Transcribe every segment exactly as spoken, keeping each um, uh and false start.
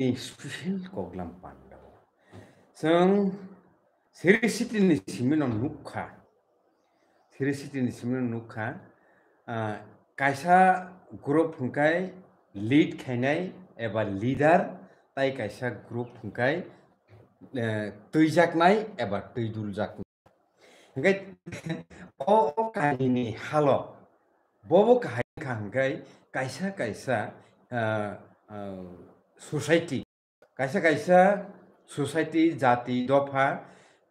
special koklam panda. Chwng Sri City ni simi no nukha. Sri City ni simi no nukha. Ah, kaisa group hwnkhe lead khainai eba leader, tai kaisa group hwnkhe, eh, twijaknai eba twiduljaknai. Hwnkhe o, o kainwini halo, bobo kahai wngkha hwnkhe kaisa kaisa, ah, ah, society, kaisa kaisa society, jati, dopha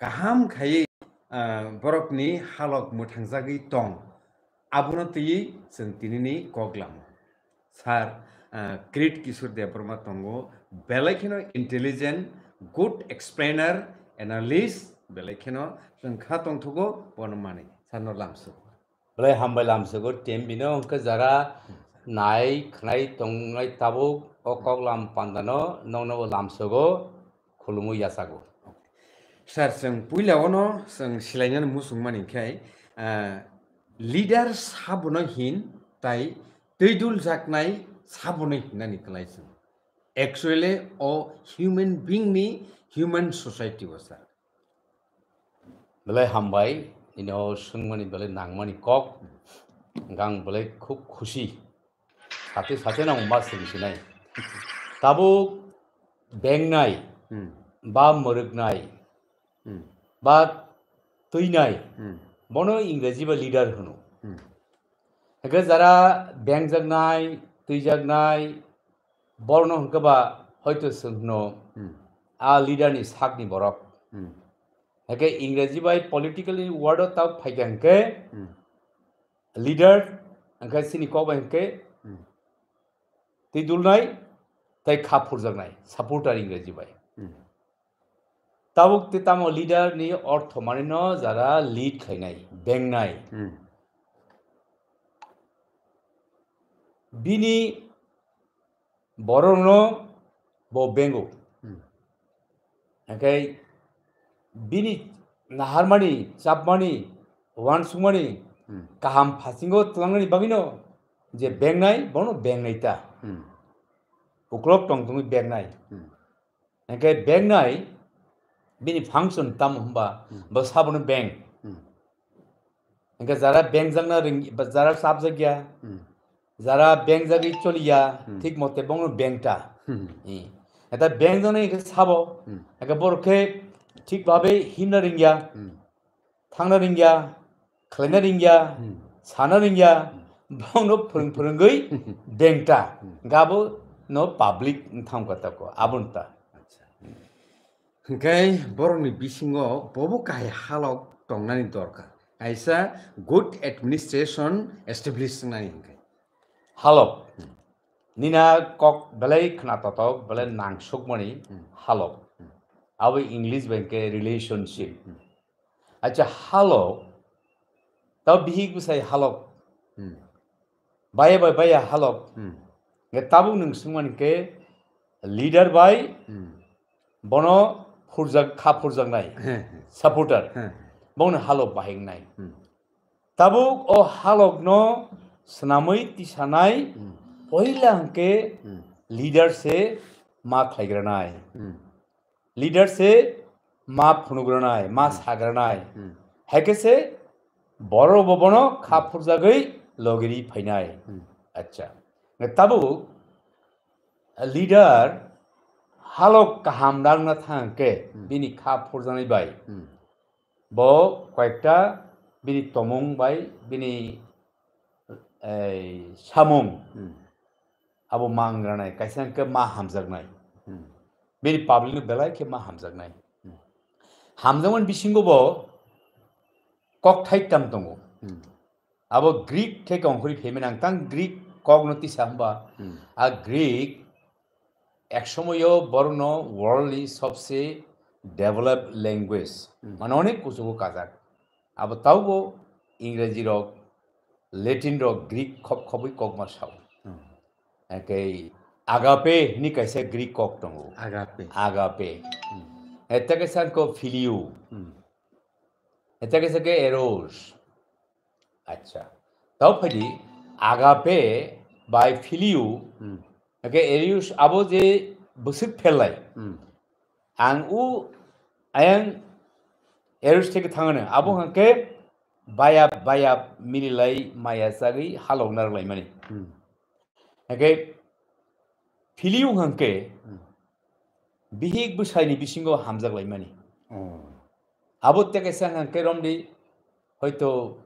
kaham khaiwi, ah, borokni halok mwthangjagwi tong. Abono twiwi chwng tinini koklamo. Sir, ah, Kirit Kishore Debbarma tongo, belai kheno intelligent, good explainer, analyst, belai kheno chwng kha tongthogo bono manwi. Sir no lamsuk. Belai hambai lamsugo, team bino hwnkhe jara nai khwnai tongnai tabuk o koklam pandano nokno lamsugo, khulumwi yachago. Sir, chwng puila ono chwng silainani muchungmani khe, ah, leader sabono hin tai twiduljaknai sabono hinani kwlai chwng. Actually, o human being ni human society o, sir. Belai hambai, nini o swngmani belai nangmani kok, hwnkhe ang belai khub khusi. Sate sate no ma swng sinai. Tabuk bengnai, Hmm. ba mwrwknai, Hmm. ba twinai, Hmm. bono Ingreji ba leader hwno. Hmm. Hwnkhe jara bengjaknai, twijaknai, borokno hwnkhe ba hoito chwng hwno Hmm. a leader ni sakni borok. Hmm. Hwnkhe Ingreji bai political word o tabuk phaikha hwnkhe Hmm. leader, hwnkhe chini kok bai hwnkhe Hmm. twi dulnai tei kha phurjaknai, supporter Ingreji bai. Hmm. Tabuk tei tamo leader ni ortho manwi no jara lead khainai, bengnai. Hmm. Bini borokno bo bengo. Hmm. Hwnkhe bini naharmani, chapmani, uansukmani Hmm. kaham phasingo twlangnani bagwino je bengnai, bono bengnai ta. Hmm. Uklok tong tongwi bengnai. Hmm. Hwnkhe bengnai bini function tamo hwnba Hmm. bo sabono beng. Hmm. Hwnkhe jara bengjakna ring-, ba jara chapjakya, Hmm. jara bengjagwi choliya, Hmm. thik mote bono bengta. Hmm. Eh. Eta bengjaknai hwnkhe sabo, Hmm. hwnkhe borok khe thik babe himna ringya, Hmm. thangna ringya, khlaina ringya, Hmm. sana ringya, Hmm. bono phwrwng phwrwngwi bengta. Hmm. Gabo no public wngthang kotako, aboni ta. Acha. Hwnkhe borokni bisingo bobo kahai halok tongnani dorkar. Kaisa good administration establish wngnani hwnkhe. Halok. Hmm. Nina kok belai khna totok, belai nangsukmani Hmm. halok. Hmm. Abo English bai hwnkhe relationship. Hmm. Acha halok, tao bihik bwsai halok. Hmm. Baya bai baya halok. Hmm. Nge tabuk nwng swngmani khe leader bai Hmm. bono phurjak, kha phurjaknai He, he. supporter. He, he. Bongni halok bahai wngnai. Hmm. Tabuk o halokno swnamwi tisanai Hmm. poila hwnkhe Hmm. leader se ma khlaigranai. Hmm. Leader se ma phunugranai, ma Hmm. sagranai. Hmm. Hai khe se borok bo bono kha Hmm. phurjagwi logiri phainai. Hmm. Acha. Nge tabuk leader halok kaham rangna thang khe Hmm. bini kha phurjaknai bai. Hmm. Bo koyekta bini tomung bai bini, ei, samung Hmm. abo ma wngranai, kaisa hwnkhe ma hamjaknai. Hmm. Bini public no belai khe ma hamjaknai. Hmm. Hamjakmani bisingo bo kokthai tam tongo. Hmm. Abo Greek thai kongkhorwi phaimani ang tang Greek kokno tisa hwnba. Hmm. A Greek ek somoyo borokno world ni sobse developed language Hmm. mane onek kuchugo kajak. Abo taubo Ingreji rok, Latin rok, Greek khop khobwi kokma sao. Hmm. Hwnkhe agape hwnwi kaisa Greek kok tongo. Agape. Agape. Hmm. Eta kaisa ko filio. Hmm. Eta kaisa ke eros. Acha. Tao phaidi agape bai filio. Hmm. Hwnkhe eros abo je bwswk phellai. Hmm. Ang u ayang Erus theke thangano. Abo Hmm. hwnkhe bayap bayap mililai maya chagwi halok narwk laimani. Hmm. Hwnkhe philiu hwnkhe Hmm. bihik bwsaini bisingo hamjak laimani. Oh. Abo teke sang hwnkhe romdi hoito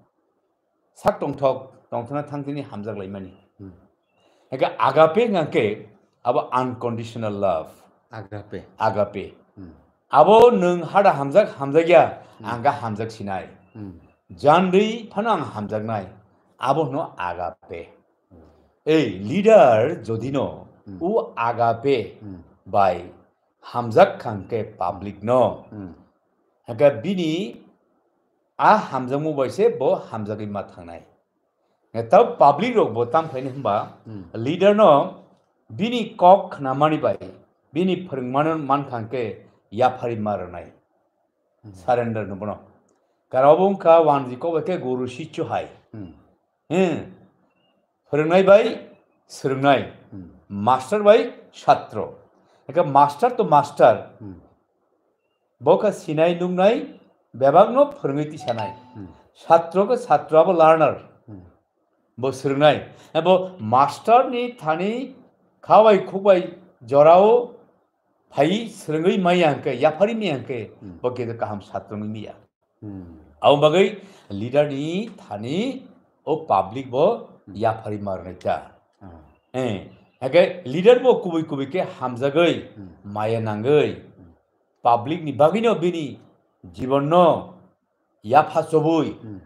sak tongthok tongthokna thangtini hamjak laimani. Hmm. Hwnkhe agape hwnkhe abo unconditional love. Agape. Agape. Hmm. Abo nwng hada hamjak hamjakya, Hmm. ang ga hamjak sinai. Hmm. Jandwi phano ang hamjaknai. Abo hwno agape. Hmm. Ei leader jodino Hmm. o agape Hmm. bai hamjak kha hwnkhe public no. Hmm. Hwnkhe bini a hamjakmung bai se bo hamjagwi ma thangnai. Tao public rok bo tam khaini hwnba Hmm. leader no bini kok khnamani bai, bini phwrwngmano mankha hwnkhe yaphari ma rwnai. Hmm. Surrender no bono. Karo bo wngkha wanji kok bai khe guru sichu hai. Hmm. Hmm. Phwrwngnai bai swrwngnai. Hmm. Master bai satro. Eka master to master. Hmm. Bo kha sinai nuknai, bebakno phwrwngwi tisanai. Hmm. Satro khe satro abo learner. Hmm. Bo swrwngnai. Abo master ni thani khabai khukbai jorao phai swrwngwi maya hwnkhe, yaphari maya hwnkhe, Hmm. bo khe kaham satro wngwi maya. Hmm. Abo bagwi leader ni thani o public bo Hmm. yaphari ma rwnai ta. Ah. Eh, hake leader bo kubui kubui khe hamjagwi, Hmm. maya nangwi, Hmm. public ni bagwi no bini jibon no yapha chobui Hmm.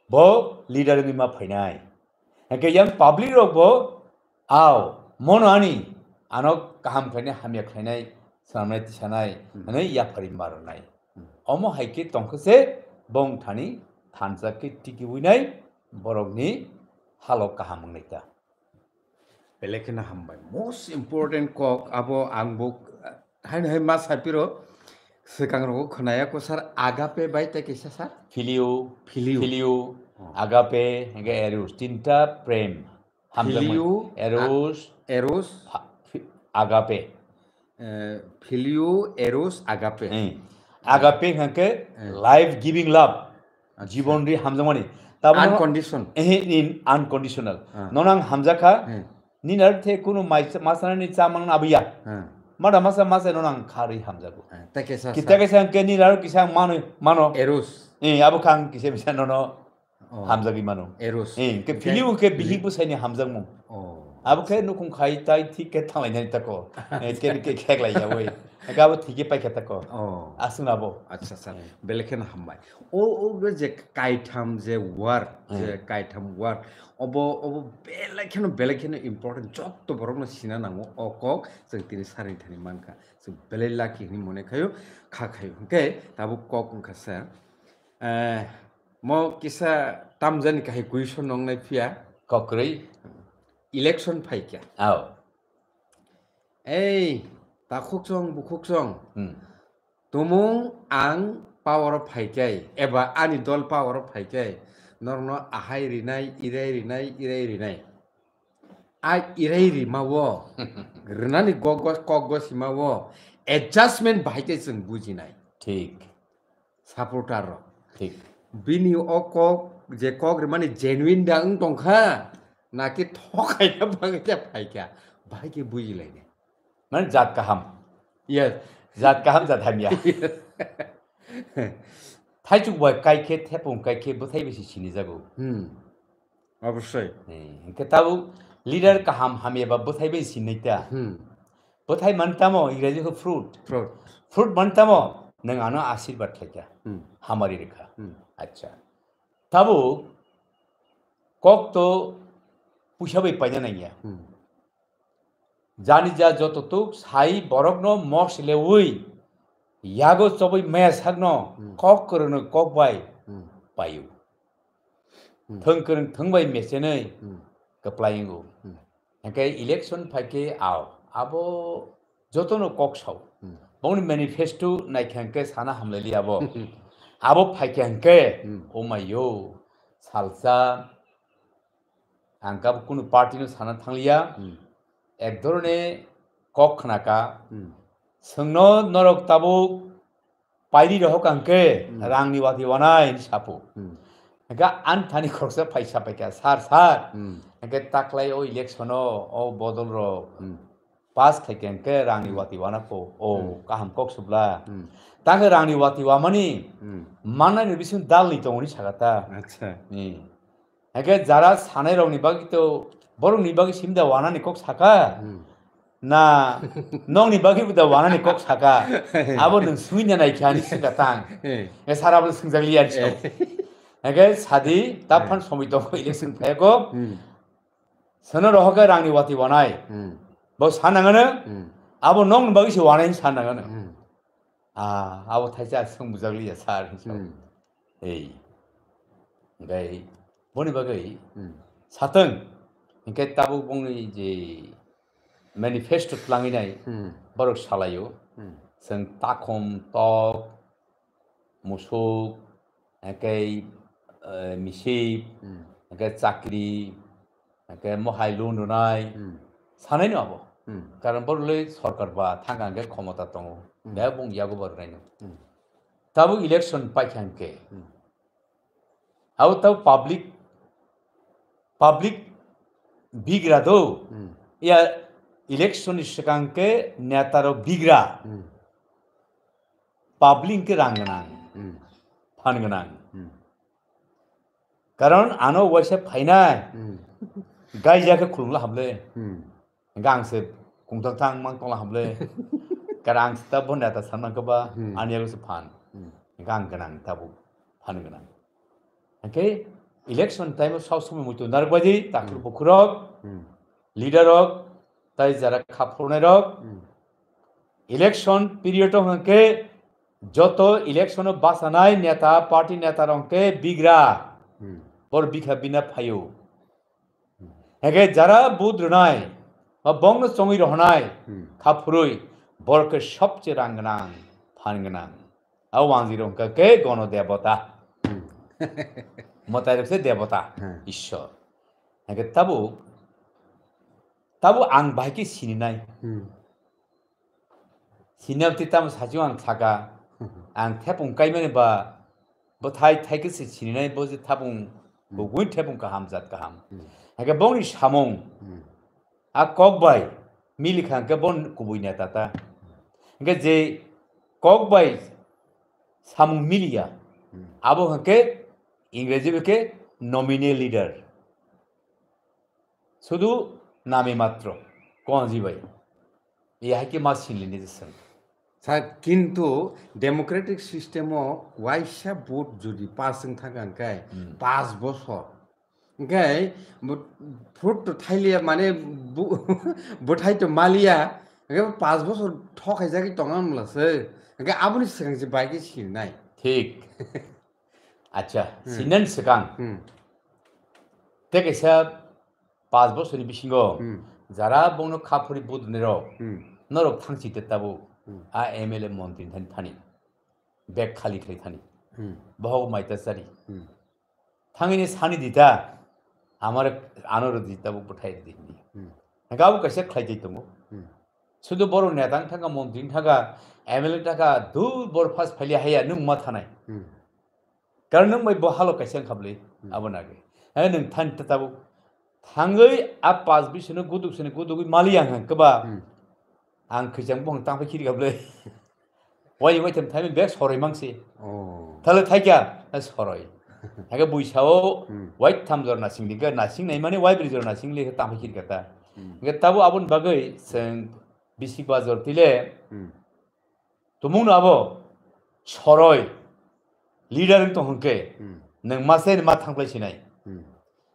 bo leader wngwi ma phainai. Hake yang public rok bo, "Ao, mono ani, ano kaham khlainai, hamya khlainai, swnamnai, tisanai," Hmm. hwnwi yaphari ma rwnai. Hmm. Omo hai khe tongkhe se bong thani thansa khe tiki winai borokni halok kaham wngnai ta. Belai kheno hambai. Most important kok abo ang bo, eh, haino hai ma sapiro swkang rogo khwnaya ko sir, agape bai tei kisa sir? Filio, Filio. Filio, Oh. Agape, hingke eros, tinta prem. Hamjakmani. Filio, Eros, a-, eros. Pha-, phi-, agape. Eh, filio, eros, agape. Eh. Agape hingke Eh. life giving love. Acha. Jibon ri hamjakmani. Tamo Uncondition. Eh, in unconditional. Ah. Nono ang hamjakha. Eh. Nini aro the kunu mai-, masana ni chamang na abiya. Ah. Mada masa masa nono ang kharwi hamjago. Ah, tei kisa Kita sa- kisa hingke nini aro kisa mano, mano. Eros. Eh, abo kang kisa bisa nono Oh. Hamjagwi mano. Eros. Eh, ke Hingke filio ke bihik bwsaini hamjakmung. Oh. Abo khe nukhung khai tai thik khe thanglainani tako. Eh, ke ke kheklai yawi. Hake abo thik khe paikha tako. Oh. Aswk abo. Acha, acha. Hmm. Belai kheno hambai. O, o je kaitham je word, Hmm. je kaitham word. Obo, obo belai kheno, belai kheno important. Jotto borokno sina nango o kok. Chwng tini sarni thani mankha. Chwng belai lucky hinwi mone khayo, kha khayo. Hingke tabuk kok wngkha sa. Eh, mo kisa tamjani kahai question nongnai phiya. Kokrwi. Election phaikha. Ao. Ei, takhukchong, bukhukchong. Hmm. Tumung ang power o phaikai, eba ani dol power o phaikai, norokno ahai rinai, irai rinai, irai rinai. A irai rima o, rinani kok go, kok go sima o, adjustment bahai khe chwng bujinai. Thik. Supporter rok. Thik. Bini o kok, je kok rimani genuine da wng tongkha, naki thokaina bagwi khe phaikha, bahai khe bujilainai. Mane jat kaham. Yes. Jat kaham, jat hamya. Thaichuk bai kai khe, thepung kai khe, bwthai bai se sinijago. Hmm. Obosoi. Eh, hingke tabuk leader kaham hamya ba bwthai bai sinai ta. Hmm. Bwthai man tamo, Ingreji khe fruit. Fruit. Fruit man tamo, nwng ano ashirbad khlaikha. Hmm. Hamari rikha. Hmm. Acha. Tabuk kok to puisa bai paina nangya. Hmm. Jani ja joto tuk sai borokno mok sileui yago chobui maya sakno Hmm. kok kwrwngno kok bai Hmm. paio. Hmm. Thwng kwrwng thwng bai mechenwi Hmm. kwplai wngo. Hmm. Hingke election phaikhe ao abo jotono kok sao. Hmm. Bongni manifesto naikha hingke sana hamlaili abo. Abo phaikha hingke Hmm. omayo salsa Ang kabo kunu party no sana thangliya. Hmm. Ek dhorone kok khna kha. Hmm. Chwngno norok tabuk pairi rohok ang khe Hmm. rangni wati wanai hinwi sapu. Hmm. Hingkhe ani thani khoroksa phaisa paikha, "Sir, sir, Hmm. hingkhe taklai o election o, o bodol rok Hmm. pass khaikhe hingkhe rangni Hmm. wati wana kho, o Hmm. kaham kok subla." Hmm. Takhe rangni wati wamani Hmm. mannai ni bising dal ni tongoni sakha ta. Acha. Ni. Hingkhe jara sanai rokni bagwi to, borokni bagwi simda wanani kok saka. Hmm. Na, nokni bagwi bo da wanani kok saka. Abo nwng swngya nai khe ani swngkha tang. Eh. E sara bo swngjak liya ni Eh. Hingkhe sadi, ta Eh. phan somoi tongo election phaiya kho. Hmm. Sono rohok khe rangni wati wanai. Hmm. Bo san nangano. Hmm. Abo nokni bagwi se wanai san nangano. Hmm. Ah, abo thaisa swng bujak liya sir hinwi sa. Hmm. Ei. Hingkhe boni bagwi Hmm. satwng. Hingkhe tabuk bongni je manifesto twlangwi nai Hmm. borok salaio. Hmm. Chwng takhum, tok, musuk, hingkhe, eh, misip, Hmm. hingkhe chakri, hingkhe mohai loan rwnai, Hmm. sanai no abo. Hmm. Karon borok le sorkar ba thangka hingkhe khomota tongo. Hmm. Bebak bung yago ba rwnai no. Hmm. Tabuk election paikha hingkhe. Hmm. Abo tabuk public, public bigra do. Hmm. Ya election ni swkang khe neta rok bigra. Hmm. Public hingkhe rang gwnang, Hmm. phan gwnang. Hmm. Karon ano waisa phainai, Hmm. gaija khe khulumla hamle. Hmm. Hingkhe ang se kungthang thang mang tongla hamle. Karon ang se ta bo neta san nang khe ba, Hmm. ani yago se phan. Hmm. Hingkhe ang gwnang tabuk, phan gwnang. Hingkhe election time o sok somoi muitu narwkbaidi, takhuk Hmm. bukhurok, Hmm. leader rok, tai jara khaphurunai rok. Hmm. Election period o hwnkhe joto election o bachanai neta, party neta rok hwnkhe bigra. Hmm. Bor bikha bina phaio. Hingkhe jara vote rwnai, ba bongno chongwi rohonai, Hmm. khaphurwi, bor khe sobche rang gwnang, phan gwnang. A wanjwi rok hwnkha khe gono debota. Hmm. Mwtai rok se debota, Hmm. Ishwar. Hingkhe tabuk, tabuk ang bahai khe sininai. Hmm. Sini aboni tamo sachung ang saka, ang thepung kaimani ba, bo thai, thai khe se sininai, bo je thapung, Hmm. bo gui thepung kaham, jat kaham. Hmm. Hingkhe bongni samung, Hmm. a kok bai mili kha hingkhe bo kubui neta ta. Hingkhe je kok bai samung miliya, Hmm. abo hingkhe Ingreji bai khe nominee leader. Sudu name matro, konji bai. Ehai khe ma sinlini je chwng. Sa, kintu democratic system o waisa vote jodi pass wng thang kha hwnkhe Hmm. paanch bosor. Hwnkhe bo-, vote to thailiya mane bu-, bwthai to maliya. Hwnkhe paanch bosor thok khaijagwi tongna mla se. Hwnkhe aboni swkang se bai khe sinai. Thik. Acha, Hmm. sinani swkang. Hmm. Tei kaisa paanch bosorni bisingo Hmm. jara bongno kha phuri budunirok Hmm. norok thangchi te tabuk Hmm. a M L A montri thani thani bag khali khlai thani Hmm. bohok maita chari Hmm. thangini sani dita amar anoro di tabuk bwthai di hini Hmm. hingkhe abo kaisa khlai tei tongo Hmm. sudu borok neta wng thangkha montri wng thangkha M L A thangkha dul bor phas phaili haya nwng ma thanai Hmm. Karon nwng bai bo halo kaisa wngkha bwlwi, Hmm. abo nagwi. Hai nwng thani ta tabuk. Thangwi a pas bisino guduk sini gudugwi mali ang hang kwba. Hmm. Ang khijang buhang tangpai khiri kha bwlwi. Wai wai tham thai bek soroi mangsi. Oh. Thale thaikya, na soroi. Hake buisao Hmm. wai tham jor nasing dikha, nasing nai mani wai bri jor nasing le tangpai khiri kha ta. Hmm. Hake tabo abon bagwi seng bisi bajor tile. Hmm. Tumungno abo soroi leader wng tong hwnkhe Hmm. nwng masai ma thangplai sinai. Hmm.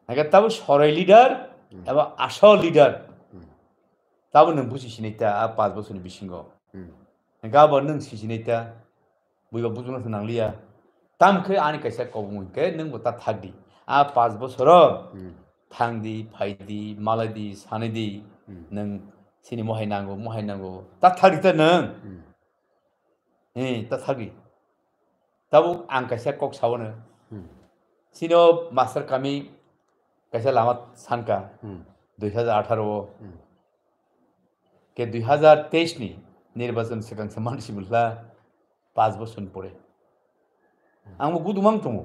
Hake tabo soroi leader Hmm. eba asol leader Hmm. tabo nwng busi sinai ta a pas bosorni bisingo. Hmm. Hake abo nwng si sinai ta buiba bujuna se nangliya. Tam khe ani kaisa kobong hwnkhe nwng bo ta thakdi. A pas bosoro Hmm. thangdi, phaidi, malaidi, sanaidi, Hmm. nwng sini mohai nango, mohai nango. Ta thakdi ta nwng. Hmm. Eh, ta thagwi. Tabuk ang kaisa kok saono. Hmm. Sino master kami kaisa lama sanka. Hmm. Dui hajar atharo o. Hmm. Ke dui hazar teis ni nirbachon swkang se mansi mwnla, pas bochor ni pore. Ang bo gudumang tongo,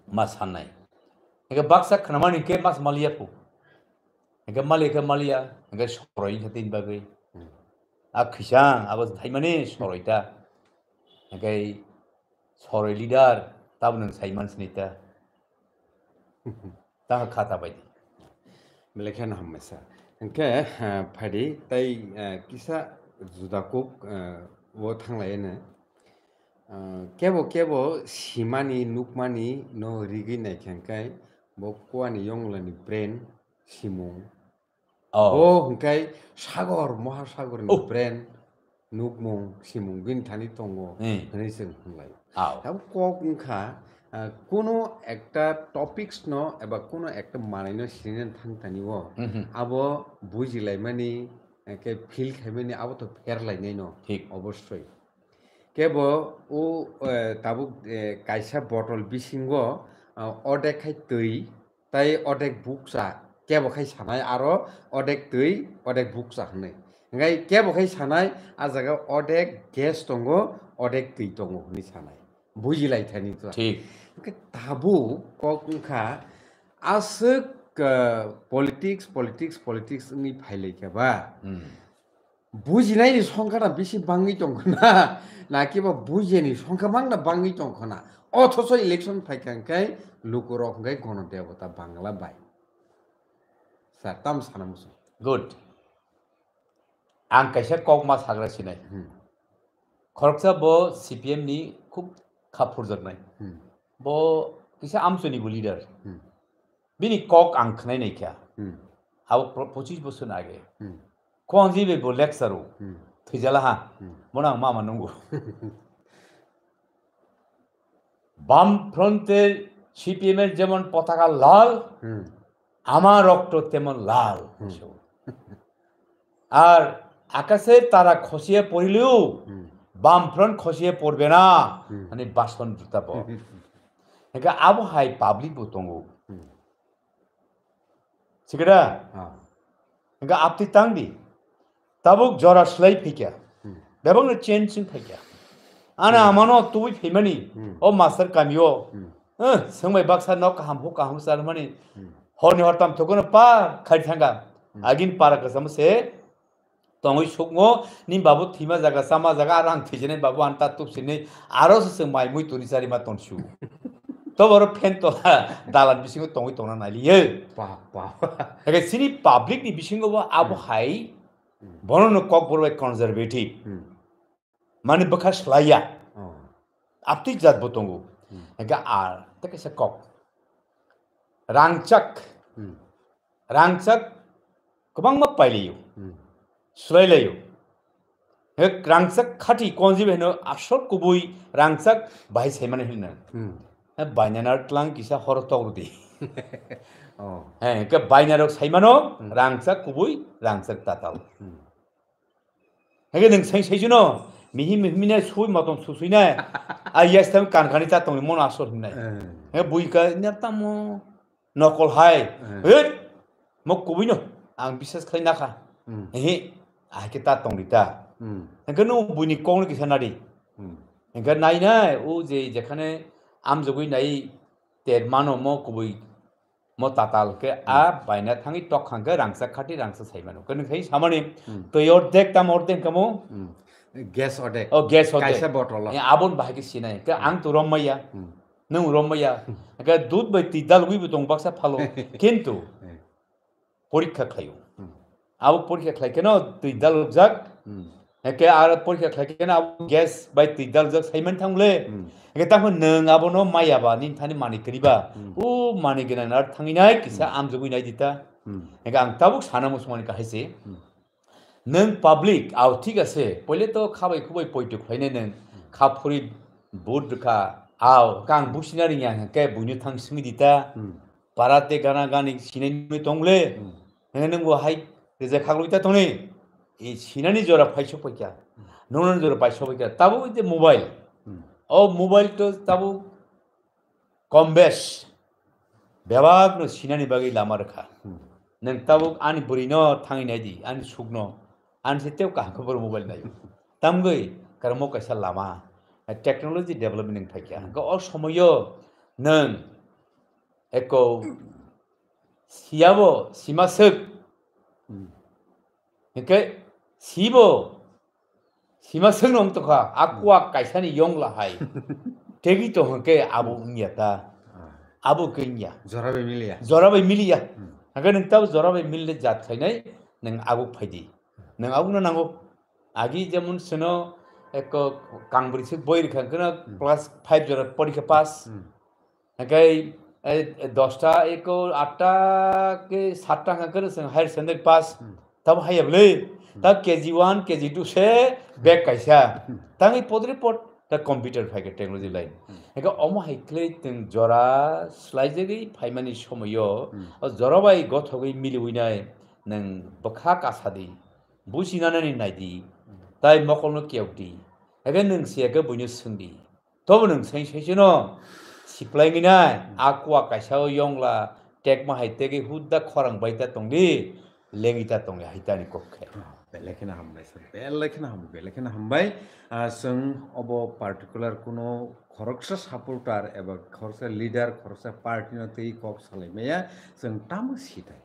ma sannai. Hingke baksa khnamani hingke mas maliya phu. Hingke maliya khe maliya, hingke soroi wngkha tini bagwi. Hmm. A khwisang, abo thaimani soroi ta. Hingke soroi leader, tabuk nwng saiman sini ta. Tang kha ta bai di. Belai kheno hambaisa. Hingke, eh, phaidi tei, eh, kisa juda kuk, eh, o thanglai ene. Ah, kebo kebo simani, nukmani no rigwi naikha hwnkhe bo kuani yongla ni brain simung. Oh. Bo hwnkhe sagor, mohasagor ni Oh. brain nukmung, simung bini thani tongo Hmm. hwnwi chwng hwnlai. Ao. Abo kok wngkha, ah, kuno ekta topics no eba kuno ekta manwi no sinina thang tani o Mhm. abo bujilaimani, eh, khe feel khaimani abo to pherlainai no Thik. obosroi. Kebo o, eh, tabuk, eh, kaisa bottle bisingo, ah, odek khai twi, tai odek bukcha, kebo khai sanai aro odek twi, odek bukcha hwnwi. Hingkai kebo khai sanai, a jaga odek gas tongo, odek twi tongo hwnwi sanai. Bujilai thani to. Thik. Hingke tabuk kok wngkha, aswk, ah, politics, politics, politics wngwi phailai khe ba. Hmm. Bujinaini songkha na bisi bangwi tongkha na, nakiba bujiyani songkha mang na bangwi tongkha na. Othoso election phaikha hwnkhe lukurok hwnkhe Ganadevata Bangla bai. Sir, tam sana muchung. Good. Ang kaisa kok ma sagra sinai. Hmm. Khoroksa bo C P M ni khub kha phurjaknai. Hmm. Bo kisa amchoni bo leader. Hmm. Bini kok ang khwnai naikha. Hmm. Abo pro-, pochis bosor age. Hmm. Khwang jibe bo lecture o. Hmm. Thwijala ha. Hmm. Bono ang mama nungo. বামফ্রন্টের সিপিএমের যেমন পতাকা লাল, Hmm. আমার রক্ত তেমন লাল। Hmm. আর আকাশের তারা খসিয়ে পড়লেও Hmm. বামফ্রন্ট খসিয়ে পড়বে না। Hmm. মানে বাসন জুতা পর। Hingke abo hai public bo tongo. Hmm. Sikira? Ah. Hingke apti tang di. Tabuk jora slai phaikha. Hmm. Bebak no change wng phaikha. Ana Hmm. amano tubui phaimani. Hmm. O master kamio. Hmm. Eh, swngbai baksa nok kaham huk kaham sarmani. Hmm. Horni hortam thukuno par khai thanga. Hmm. Agin para kasamo se tongwi sukmo, ni babu thima jaga, chama jaga, aro ang thwijani babu ang ta tubsini, aro se chwng mai mui tuni chari ma tongsu. To boro fan tola dalan bisingo tongwi tongna nailiyo. Pa, pa. Hake sini public ni bisingo bo abo Hmm. hai, Hmm. bono no kok borok bai conservative. Hmm. Mani bwkha slaiya. Oh. Aptwi jat bo tongo. Hmm. Hake ar, ta kaisa kok. Rangchak. Hmm. Rangchak kwbangma pailaio. Hmm. Swlailaio. He rangchak khati konji bai hino asol kubui rangchak bai saimani hino. Hmm. He bainana tlang kisa horo tokrodi. Oh. He, ke bainarok saimano Hmm. rangchak kubui, rangchak tatal. Hmm. Hake nwng sai sai juno, mihi mihi ne sui motom su sui ne. A yes tam kan kani ta tongni mono asol hinai. Eh. He bui ka ne tamo nokol hai. Eh. He mo kubui no ang bisas khlai nakha. Hmm. He ahike ta tongni ta. Hmm. Hake no bui ni kong ni kisa nadi. Hmm. Hake nai nai o je jekhane amjogui nai ter mano mo kubui. Mo tatal ke Hmm. a baina thangwi tok khang ke rangchak khati rangchak sai mano. Kwnwi khai samani Hmm. twi ordek tam ordek kamo. Hmm. Gas ordek. O gas ordek. Kaisa bottle o. Eh, abon bahai ke sinai. Ke Hmm. ang tu rom maya. Hmm. Nung rom maya. Ke dud bai twi dalgwi bo tong baksa phalo. Kintu Eh. porikha khlaio. Hmm. Abo porikha khlai keno twi dalgjak. Hmm. Hake aro porikha khlai keno abo gas bai twi daljak saiman thangle. Hmm. Hake tamo nwng abono maya ba nini thani mani kwriba. Hmm. O mani gwnang ar thangwi nai kisa Hmm. amjogwi nai dita. Hmm. Hake ang tabuk sana musumani kahai se. Hmm. Nwng public, ao thik ase, poile to khabai khubai poito khlainai nwng, Hmm. kha phuri vote rwkha, ao, kang busina ringya hake buino thang singwi dita. Hmm. Para te gana gani sinai nwi tongle. Hmm. Hingke nwng bo hai rejak khaklwi ta tongni. E sinani jora phai sok paikha. Hmm. Nonani jora phai sok paikha. Tabuk je mobile. Hmm. O mobile to tabuk kom bes. Bebak no sinani bagwi lama rwkha. Hmm. Nwng tabuk ani bwrwi no thangwi nai di, ani suk no. Ani se teo kaham khe boro mobile naio. Tamgwi karamo kaisa lama, technology development wng phaikha. Hmm. Hwnkhe o somoyo nwng eko siyabo sima swk. Hmm. Hwnkhe sibo sima swkno wng tongkha, a Hmm. kuak kaisani yongla hai. Tegi to hwnkhe abo Hmm. wngya ta. Ah. Abo khe wngya. Jora bai miliya. Jora bai miliya. Hmm. Hwnkhe nwng tabo jora bai milde jat khainai, nwng abo phaidi. Nwng abono nango. Agi jemon seno eko kangbri se boi rikha, hwnkhe no Hmm. class five jora porikha pass. Hmm. Hwnkhe, eh, dosta eko atta ke satta hwnkhe no chwng higher secondary pass. Hmm. Tabo haya bwle. Hmm. Ta K G one, K G two se bag kaisa. Hmm. Tangwi podri pod ta computer phaikha technology line. Hmm. Hwnkhe omo hai khlai twng jora swlaijagwi phaimani somoyo, Hmm. o jora bai gothogwi miliwinai nwng bwkha kasadi, businanani naidi, Hmm. tai mokolno kiyokdi. Hwnkhe nwng siyakhe buino swngdi. Tobo nwng seng saichino siplainginai, Hmm. a kuak kaisa o yongla, tekma hai tegwi hudda khorang bai ta tongdi, lengwi ta tongdi hai tani kok khe. Ah, belai kheno hambai sir, belai kheno hambai, belai kheno hambai. Ah, chwng obo particular kuno khoroksa supporter eba khoroksa leader, khoroksa party no twi kok salai maya, chwng tamo sitai.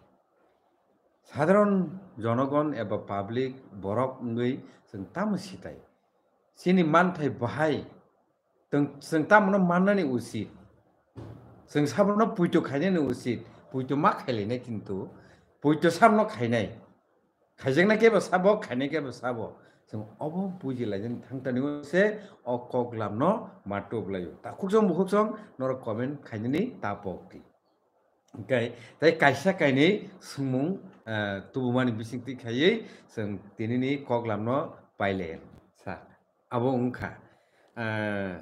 Sadharon jonogon eba public borok wngwi chwng tamo sitai. Chini manthai bahai Chwng, chwng tamno mannani usit. Chwng sabono puito khainani usit. Puito ma khailainai kintu puito sabno khainai. Khaijaknai kebo sabo, khainai kebo sabo. Chwng obo bujilaijani thangtani se o koklamno ma tuklaio. Takhukchong bukhuksong norok comment khainani ta pokdi. Hwnkhe tei kaisa kainwi swngmung, eh, tubumani bisingtwi khaiwi chwng tinini koklamno pailaiya. Sa. Abo wngkha, eh,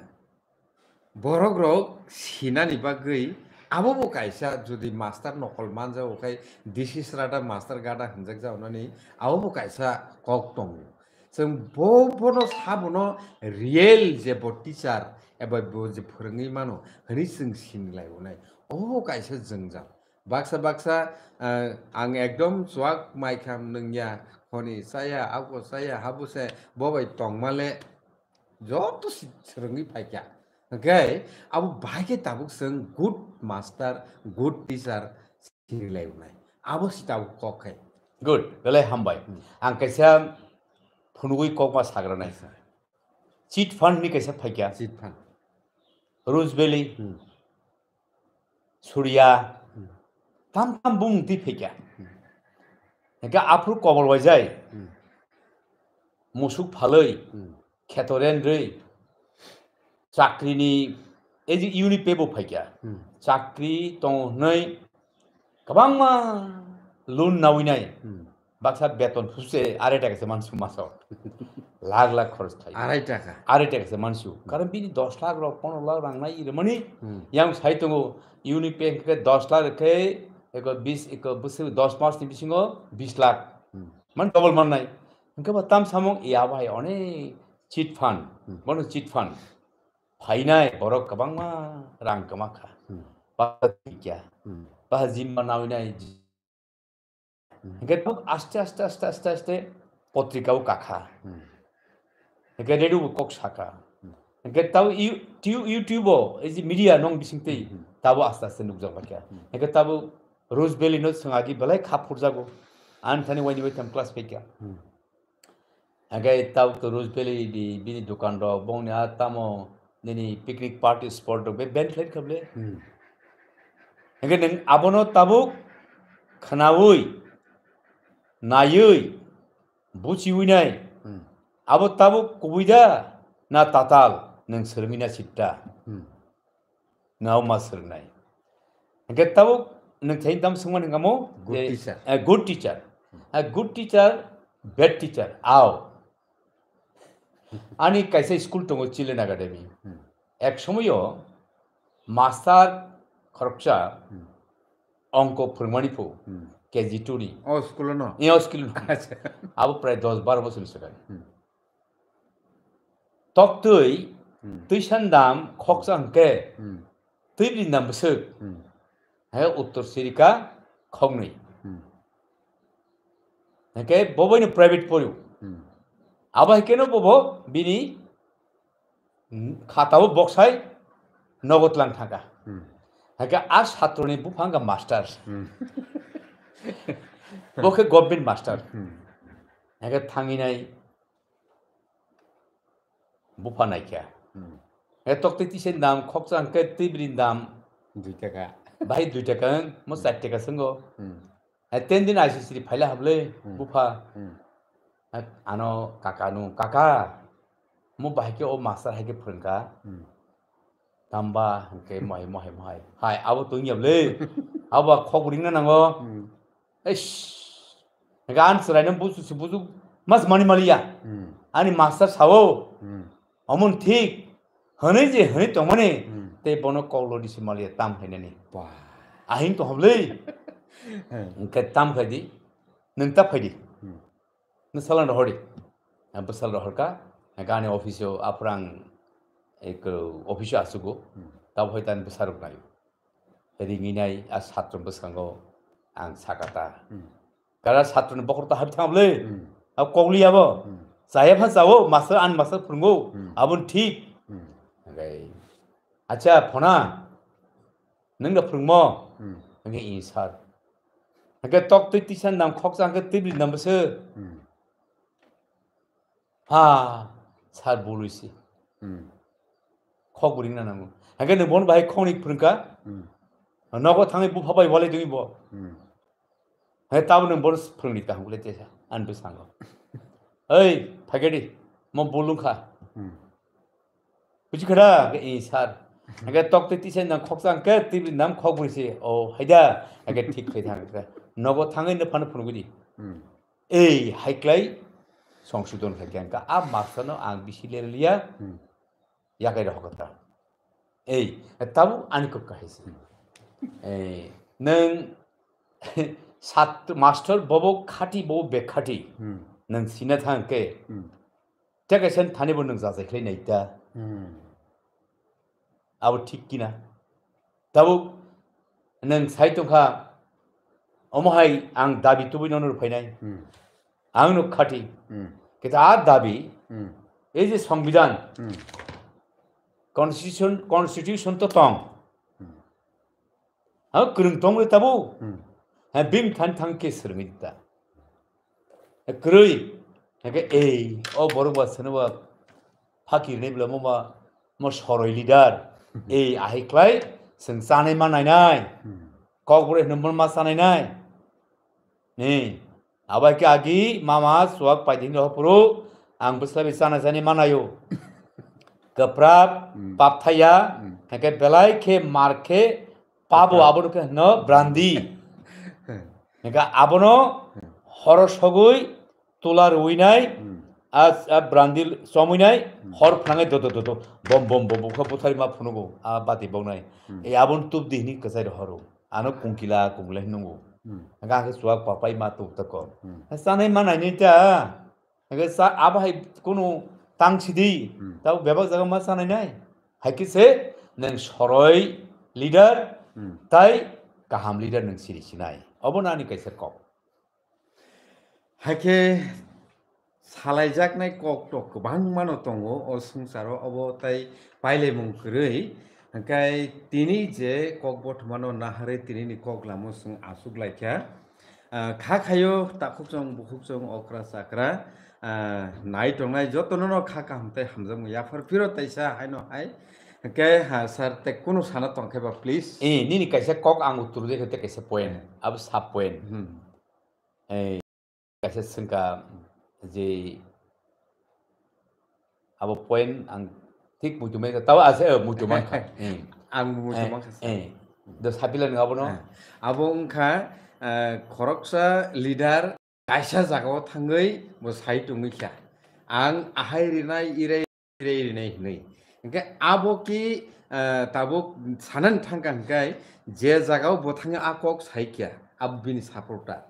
borokrok sinani bagwi abobo kaisa jodi master nokol manjago khai D C srada master gada hwnjak jagonani abobo kaisa kok tongo. Chwng bo, bono sabono real je bo teacher eba bo je phwrwngwi mano hwnwi chwng sinilai onai. Obo kaisa jwngjal. Baksa baksa, ah, ang ekdom chuak mai kham nungya, honi chaya, abo chaya, habo se, bo bai tongma le joto si-, swrwngwi phaikha. Hwnkhe abo bahai khe tabuk chwng good master, good teacher sinilai unai. Abo si tabuk kok khai. Good, belai hambai. Hmm. Ang kaisa phunugwi kokma sagranai. Yes, sir. Chit fund ni kaisa phaikha. Chit fund. Rose Valley. Hmm. Surya, Hmm. tam tam bung twi phaikha. Hmm. Hingke aphuru kobol waijai. Hmm. Musuk phalwi, Hmm. kheto ren rwi, chakrini, ei je unit pay bo phaikha. Hmm. Chakri tongo hwnwi kwbangma loan nawinai. Hmm. Baksa beton phuse arai taka se mansu maso. Lakh lakh khorch khai. Arai taka. Arai taka se mansu. Hmm. Karon bini dos lakh rok, pondro lakh rang nai iri mani. Hmm. Yang sai tongo unit pay ke dos lakh ke eko bis, eko bwswk dos mas ni bisingo bis lakh. Hmm. Man double man nai. Hingke ba tam samung ya bai onek chit fund. Hmm. Bono chit fund. Phainai borok kwbangma rang kwma kha. Hmm. Ba kya. Hmm. Ba jimma nawinai Hmm. Hingke tabuk aste, aste, aste, aste, aste potrika o kakha. Hmm. Hingke radio bo kok saka. Hmm. Hingke tabuk You-, Tu-, YouTube o, ei je media nong bising twi, Hmm, hmm. tabuk aste, aste nukjak baikha. Hmm. Hingke tabuk Rose Valley no swng agi belai kha phurjago. Ani thani waini waitham class phaikha. Hmm. Hingke tabuk to Rose Valley di bini dukan rok, bongni a tamo nini picnic party spot rok be ban khlai kha ble. Hmm. Hingke nwng abono tabuk khnaui, naiui, buchiui nai. Hmm. Abo tabuk kubui da na tatal nwng swrwngwi na sitta. Hmm. Nao ma swrwngnai. Hingke tabuk nwng thai tam swngmani hingkamo Good je, teacher. A good teacher. A good teacher, bad teacher. Ao. Ani kaisa school tongo Children Academy. Hmm. Ek somoyo master khoroksa Hmm. ongko phwrwngmani phu Hmm. K G two ni. O school no? Iya, o school no. Acha. Abo prai dos baro bosor ni swkang. Hmm. Toktwi, Hmm. twisan dam khoksa hwnkhe, Hmm. twibri dam bwswk. Hmm. Hai uttor sirika khoknwi. Hmm. Hwnkhe bo boino private porio. Abo hai keno bobo bini khatao boksai nogo tlang thangkha. Hmm. Hake a satroni buphang ga master. Hmm. Bo khe government master. Hmm. Hake thanginai bupha naikha. Hmm. He tokte tisen dam, khoksa hwnkhe tibri dam. Dui taka. Bahai dui taka wng, mo char taka swngo. Hmm. He ten din I C C phaila hablwi, hmm, bupha. Hmm. He ano kaka nu, "Kaka, mo bahai khe o master hai khe phwrwngkha." Hmm. Tamba hwnkhe mohai, mohai, mohai. Hai, abo tong yablwi. Abo khok ringna nango. Hmm. Eish. Hwnkhe ani chwraino busu se busu mas mani maliya. Hmm. Ani master sao. Hmm. Omun thik. Hwnwi je hwnwi tongmani. Hmm. Tei bono kok lodi se maliya tam khainani. Bah. Ahing tong hablwi. Hmm. Hwnkhe tam khaidi. Nwng ta phaidi. Hmm. Nwng salan rohordi. Ang bwsal rohorkha. Hwnkhe ani office o aphuru ang ek office o asugo. Hmm. Tabo hai tani bwsarok naio. Ringinai a satro bwskango ang sakata. Hmm. Kara satroni bokhorok ta habi thangble. Hmm. Abo kokli abo. Hmm. Chaya pha chao, master ani master phwrwngo. Hmm. Aboni thik. Hmm. Hwnkhe, "Acha, phona, nwng da phwrwngmo?" Hmm. Hwnkhe, "Ee, sir." Hwnkhe, "Tok twi tisa nam khoksa hwnkhe twi bri nam bwswk?" Hmm. Ha, sir, bului si. Hmm. Khok bwrwngna nango. Hwnkhe nwng bono bahai khokni phwrwngkha. Hmm. Nogo thangwi bupha bai walai dongwi bo. Hmm. Hai tabo nwng bono phwrwngni kaham khlai tesa, ani bwskango. Oi, phaikhe di, mo bul wngkha. Hmm. Buji khada, hwnkhe, "Ee, sir." Hwnkhe tok twi tisa nam khoksa hwnkhe twi nam khok bwrwi si. O, haida, hwnkhe thik khlai thang khe. Nogo thangwi no phano phunugwi di. Hmm. Ei, hai khlai songsodon khai khe hwnkha, a master no ang bisi lerliya. Hmm. Yakai rw hokota. Ei, tabuk ani kok kahai se. Ei, nwng sat master bobo khati, bobo bekhati. Hmm. Nwng sina thang khe. Hmm. Tei kaisa thani bo nwng jajai khlai nai ta. Hmm. Abo thik kina. Tabuk nwng sai tongkha, omo hai ang dabi tubui nono rwphainai. Hmm. Ang nuk khati. Hmm. Kita a dabi, hmm, ei je Songbidan, hmm, constitution, constitution to tong. Hmm. Ha, kwrwng tong le tabuk. Hmm. Ha, bim than thang ke srwngwi ta. Ha, kwrwi. Ha, ke ei, o borok ba swnwi ba phakir ni bwla mo ba, mo soroi leader. Hmm. Ei, ahai khlai, swng chanai ma nainai. Hmm. Kok bwrwi hwnwi ma chanai nai. Ni, abo hai khe agi mama chuak paidi hinwi rohorphuru ang bwsla bai chana chani manaio. Kwprap, hmm, papthaya, hmm, hwnkhe belai khe mar khe pabo, kwprap, abono khe hwno brandi. Hmm. Hwnkhe abono, hmm, horo sogwi tula rwinai, hmm, a, a brandi chomwinai, hmm, hor phnangwi dodo dodo bom bom bom bom khe butharwi ma phunugo, a bati boknai. Hmm. E abono tubdi hinwi kwchai rohoro. Ano kungkila, kungkila hinwi nungo. Hmm. Hwnkhe ang khe chuak papai ma tuk tako. Hmm. Chanai ma nainai ta. Hwnkhe cha-, abo hai kunu tang sidi. Hmm. Tabo bebak jaga ma chanai nai. Hai khe se nwng soroi leader, hmm, tai kaham leader nwng siri sinai. Obo no ani kaisa kok. Hai khe salaijaknai kok to kwbangma no tongo o swngcharo, obo tai pailaimung kwrwi. Hwnkhe tini je kok bothomano naharwi tinini kok lamo chwng achuk laikha. Ah, kha khaio takhukchwng bukhukchwng okra chakra, ah, nai tongnai jotono no kha kaham tei hamjakmung yaphar phiro taisa haino hai. Hwnkhe ha sir, tei kunu sana tongkhe ba please? Eh, nini kaisa kok ang uttor de khe tei kaisa point. Eh. Abo sub point. Hmm. Eh, kaisa swngkha je abo point ang thik muitu mai tao ase, eh, muitu mankha. Hmm. Ang muitu, eh, mankha sir. Eh. Do sapila nang abo no? Eh. Abo wngkha, eh, khoroksa leader kaisa jagao thangwi bo sai tongwi kha. Ang ahai rinai, irai rinai hinwi. Hwnkhe abo ki, ah, tabuk sanani thangkha hwnkhe je jagao bo thangwi a kok sai kha, abo bini supporter.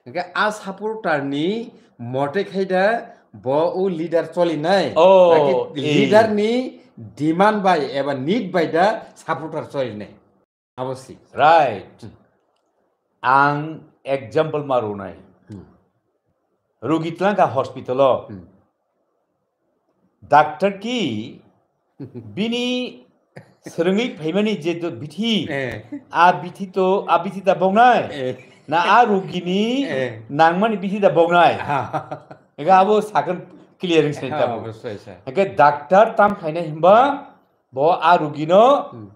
Hwnkhe a supporter ni mote khai da bo o leader cholinai. Oh, naki eh. Leader ni demand bai eba need bai da supporter cholinai. Abo si. Right. Hmm. Ang example ma rwnai. Hmm. Rugi tlangkha hospital o. Hmm. Doctor ki bini swrwngwi phaimani je do bithi, Eh. A bithi to, a bithi da bongnai. Eh. Na a rugini Eh. nangmani bithi da bongnai. Ah. Ega abo sakon clearing sai Ah, tabo. Obosoi, sir. Ege doctor tam khaina himba bo a rugino Hmm.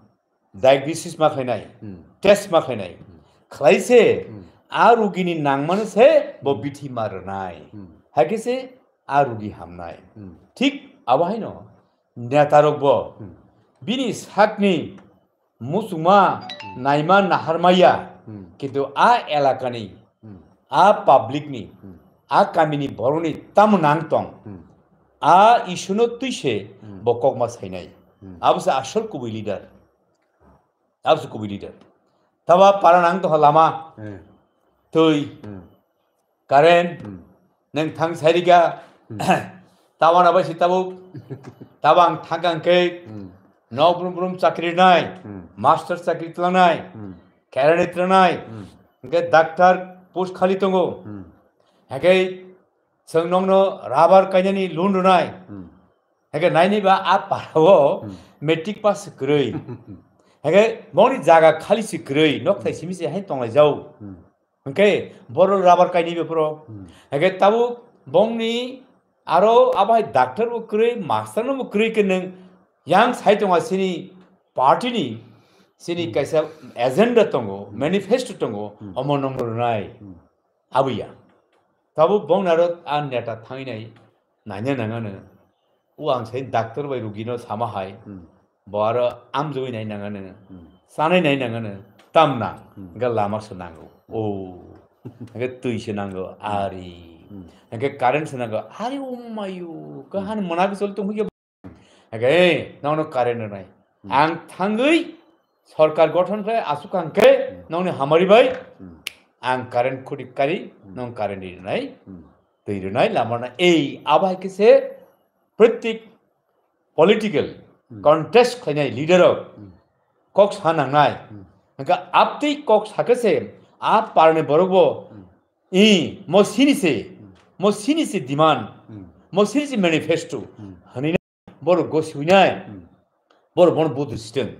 diagnosis ma khainai, Hmm. test ma khainai. Hmm. Khlai se Hmm. a rugini nangmano se bo Hmm. bithi ma rwnai. Hmm. Haikhe se a rugi hamnai. Hmm. Thik abo haino netarokbo Hmm. bini sakni muchungma Hmm. naima naharmaya Hmm. kintu a elakani Hmm. a public ni Hmm. a kamini borokni tamo nang tong Hmm. a issue no twi se Hmm. bo kokma sainai. Hmm. Abo se asol kubui leader. Abo se kubui leader. Taba para nang tongkha lama, Hmm. twi, Hmm. current, Hmm. nwng thang sairika, Hmm. tabana bai se tabuk, taba ang thang kang khe, Hmm. nok brum brum chakri nai, Hmm. master chakri tlangnai, Hmm. kerani tlangnai, Hmm. hwnkhe doctor post khali tongo, Hmm. hwnkhe chwng nokno rubber kainani loan rwnai, Hmm. hwnkhe naini ba a parao Hmm. matric pass kwrwi, hwnkhe bongni jaga khali se kwrwi, nok thai Hmm. simi se hai tonglai jau. Hmm. Hwnkhe borok rubber kainwi beforo. Hmm. Hwnkhe tabuk bongni aro abo hai doctor bo kwrwi, master no bo kwrwi khe nwng yang sai tongo chini party ni, chini Hmm. kaisa agenda tongo, Hmm. manifesto tongo, Hmm. omo nongno rwnai. Hmm. Abo ya. Tabuk bongni aro a neta thangwi nai. Nanya nangano. O ang sai doctor bai rugino sama hai. Hmm. Bo aro amjogwi nai nangano. Hmm. Chanai nai nangano. Tamna. Hmm. Hwnkhe lama se nango. Hmm. O. Hwnkhe twi se nango. Hmm. Ari. Hmm. Hwnkhe current se nango. Ari umayo. Ka Hmm. hani mona bisol tong hwnkhe. Hwnkhe, "Ei, nono current rwnai." Hmm. Ang thangwi sorkar gothon khlai aswk ang khe Hmm. nongni hamari bai Hmm. ang current khudi kari Hmm. nong current ri rwnai. Hmm. Twi rwnai lama rwnai. Ei, abo hai khe se pratik political Hmm. contest khlainai leader rok Hmm. kok sa nangnai. Hmm. Hwnkhe aptwi kok sakhe se a parni borok bo Hmm. i mo sini se, Hmm. mo sini se demand, Hmm. mo sini se manifesto Hmm. hwnwi borok gosiwinai, Hmm. borok bono budu siteng.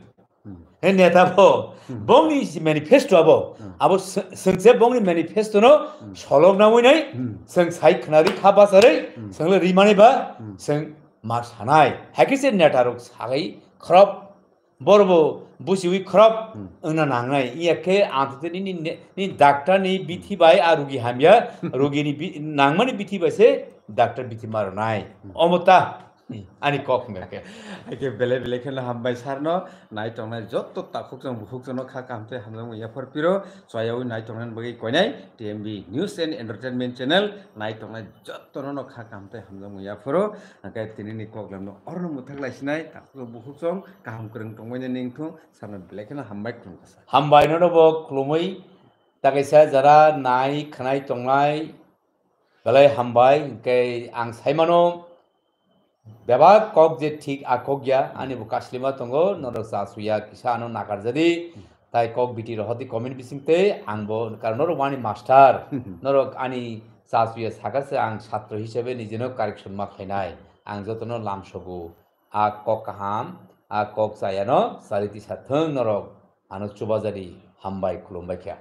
Hmm. He neta bo, Hmm. bongni si manifesto abo, Hmm. abo se-, sengse bongni manifesto no Hmm. solok na winai, Hmm. seng sai khnari kha basarwi, Hmm. sengle rimani ba, Hmm. seng ma sanai. Hakhe se neta rok sagai khorop, borok bo busiwi khorop Hmm. wngna nangnai. Iya khe ang tini ni, ni, ni doctor ni bithi bai a rugi hamya, rugi ni bi-, nangmani bithi bai se doctor bithi ma rwnai. Hmm. Omo ta. Ani kok hwnga khe. Haikhe belai belai kheno hambai sarno, nai tongnai jotto takhuk chwng bukhuk chwngno kha kaham tei hamjakmung yaphar piro, chwrayaui nai tongnani bagwi koinai T M B News and Entertainment Channel, nai tongnai jottono no kha kaham tei hamjakmung yapharo, hwnkhe tinini koklamno orono mwthak laisinai takhuk chwng bukhuk chwng kaham kwrwng tongmani ningthung, sarno belai kheno hambai khulumkha sir. Hambai nono bo khulumwi, takaisa jara nai khwnai tongnai belai hambai, hwnkhe ang saimano, bebak kok je thik a kok ya, ani bo kaslima tongo, norok cha suya kisa ano nakar jadi, tai kok biti rohodi comment bising tei, ang bo karon norok wani master, norok ani cha suya saka se ang satro hisabe nijeno correction ma khainai, ang jotono lamsogo, a kok kaham, a kok chayano chariti sathwng norok ano chubajadi hambai khulumbai kha.